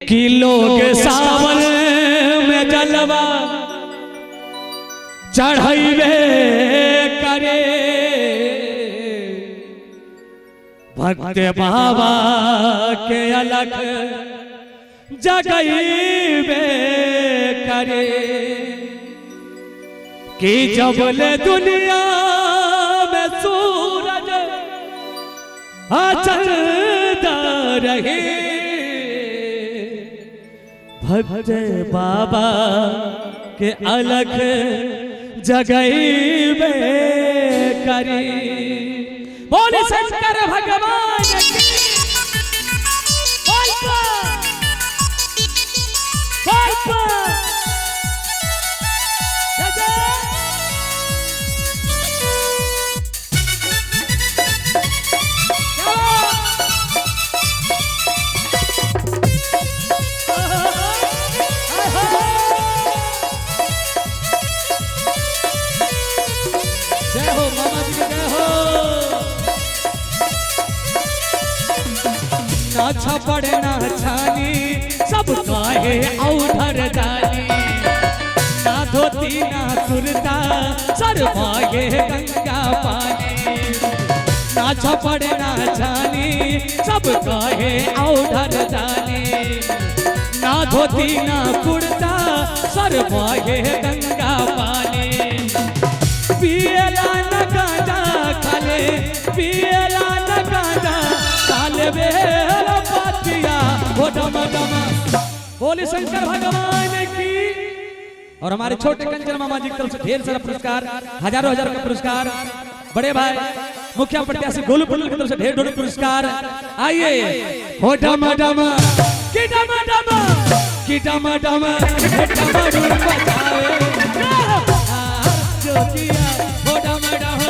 कि लोग सावन में जलवा चढ़ैबे करे, भक्त बाबा के अलग जगैबे करे। कि जब ले दुनिया में सूरज चलता रहे, भक्त बाबा के अलग जगैबे करी। बोले शंकर भगवान की। बोल बोल जय हो मामा जी की जय हो। ना छपड़ ना छानी सब काहे औधर दानी, ना धोती ना कुर्ता सर मागे गंगा पानी। ना छपड़ ना छानी सब काहे औधर दानी, ना धोती ना कुर्ता सर मागे गंगा पानी। पियला न गांजा खाले, पियला न गांजा खाले बेल पातिया हो डम डम। बोले शंकर भगवान की। और हमारे छोटे कंचन मामा जी की तरफ से ढेर सारा पुरस्कार, हजारों हजार का पुरस्कार। बड़े भाई मुखिया प्रत्याशी गोलू पुल की तरफ से ढेर ढेर पुरस्कार। आइए हो डम डम की डम डम की डम डम डम बजावे जोगिया हो डम डम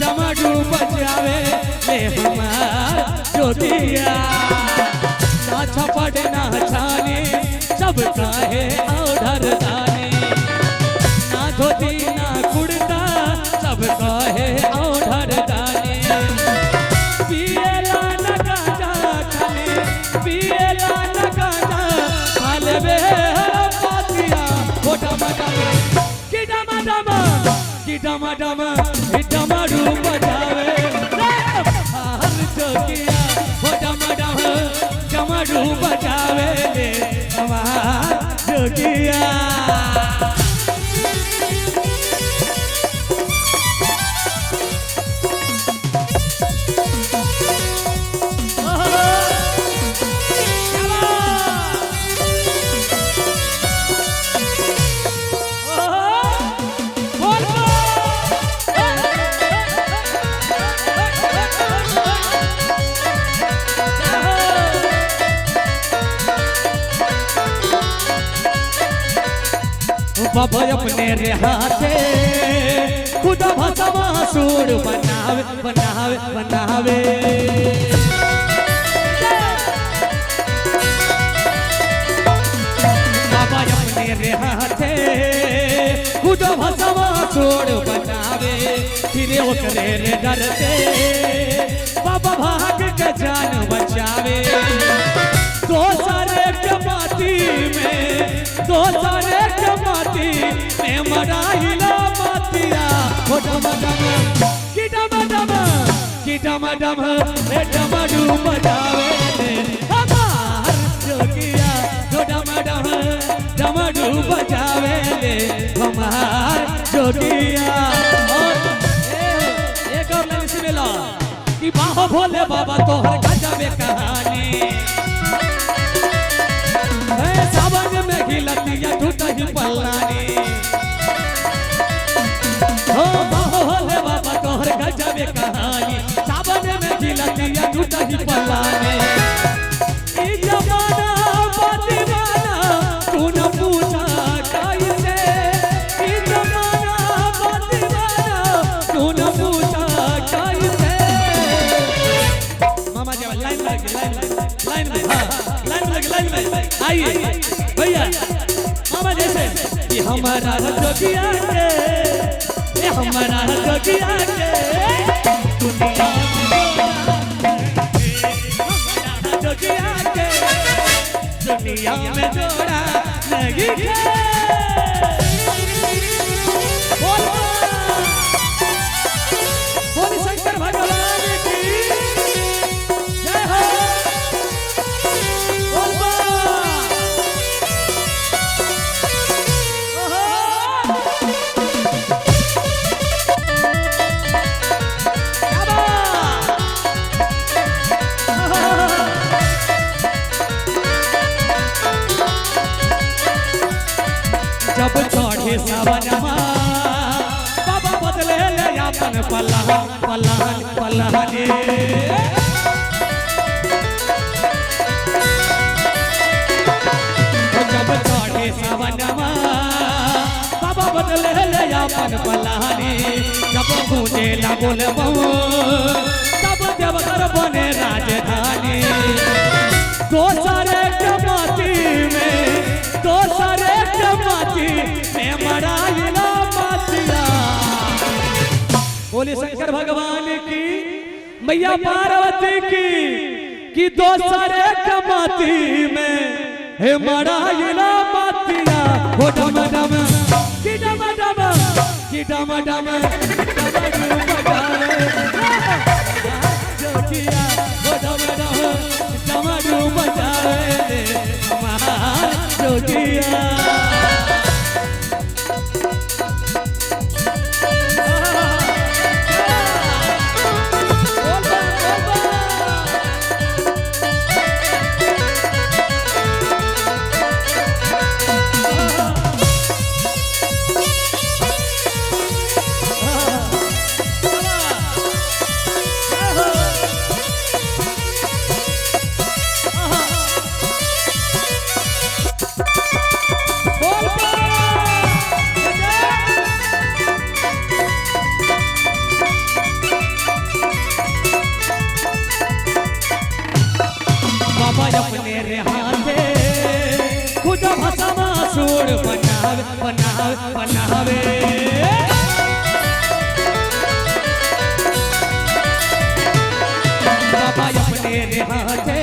डमरू बजावे ले हमार जोगिया। ना छपड़ ना छानी सब काहे औधर दानी, ना धोती ना कुर्ता सब काहे औधर दानी। पियला न गांजा खाले, पियला न गांजा खाले बेल पातिया हो डम डम की डम डम की डम डम डमरू बजावे हर जोगिया हो डम डम डमरू बजावे ले हमार जोगिया। बाबा अपने रे हाथे खुदा भसवा सूर बनावे बनावे बनावे। बाबा अपने रे हाथे खुदा भसवा सूर बनावे, फिर ओकरे रे डरते बाबा भाग के जान बचावे। दोसरे के माटी में, दोसरे के माटी में मराइला मातिया हो डम डम की डम डम की डम डम रे डमरू बजावे हमार जोगिया हो डम डम डमरू बजावे ले हमार जोगिया। और एक और लाइन से मिला कि बाहो भोले बाबा तोहर गजब कहानी, सावन में घिलतिया टूटही पल्लानी। हो भोले बाबा तोहर गजब कहानी, सावन में घिलतिया टूटही पल्लानी। ई जमाना बदीवाना तू न पूछा कैसे, ई जमाना बदीवाना तू न पूछा कैसे। मामा जी लाइन लगी, लाइन लाइन में, हाँ लाइन लगी, लाइन में आइए भैया मामा जैसे कि हमारा जोगिया के, ये हमारा जोगिया के दुनिया में, हमारा जोगिया के दुनिया दुनिया में जोड़ा नहीं खे। बोल बोल शंकर भगवान की जय हो। बोल बा। ओहो। क्या बात? जब चढ़े सावनमा बाबा बदले ले अपन पलहन पलहन पलहने। जब चढ़े सावनमा बाबा बदले ले अपन पलहने। जब गूंजे ला बोल बहु तब देवघर बने राजधानी। दोसरे कमाती में दोसरे कमाती में मराइला मातिया। बोले शंकर भगवान की मैया पार्वती की दोसरे कमाती में हे मराइला मातिया। हो डम डम की डम डम की डम डम डमरू बजावे जोगिया। हो डम डम डमरू बजावे हमार जोगिया। बोल बा, बोल बा। बोल बा। बाबा अपने रे हाथे खुद भसमा सूर बनावे बनावे बनावे। बाबा अपने रे हाथे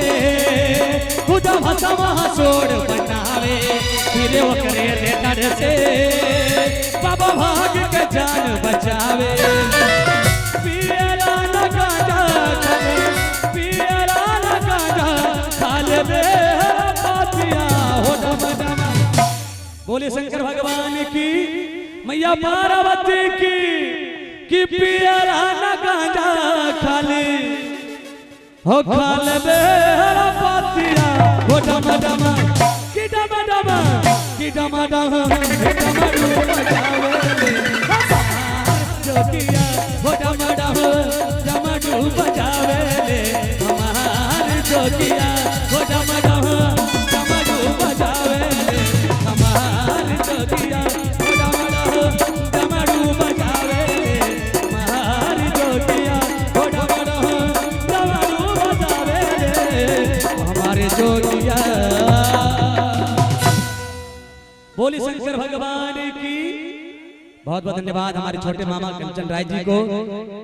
खुद भसमा सूर बनावे। फिर ओकरे रे डर से बाबा भाग के जान बचावे। पियरा न गांजा खाले पियरा न गांजा खाले बे पातिया। हो डम डम। बोले शंकर भगवान की मैया पार्वती की पियरा न गांजा खाले हो खाले बे पातिया। हो डम डम की डम डम की डम डम डमरू बजावे जोगिया। हो डम डम डमरू बजावे हमार जोगिया। हो डम डम डमरू बजावे हमार जोगिया। हो डम डम डमरू बजावे हमार जोगिया। हो डम डम डमरू बजावे हमारे जोगिया। बोले शंकर भगवान की। बहुत बहुत धन्यवाद हमारे छोटे मामा कंचन राय जी को।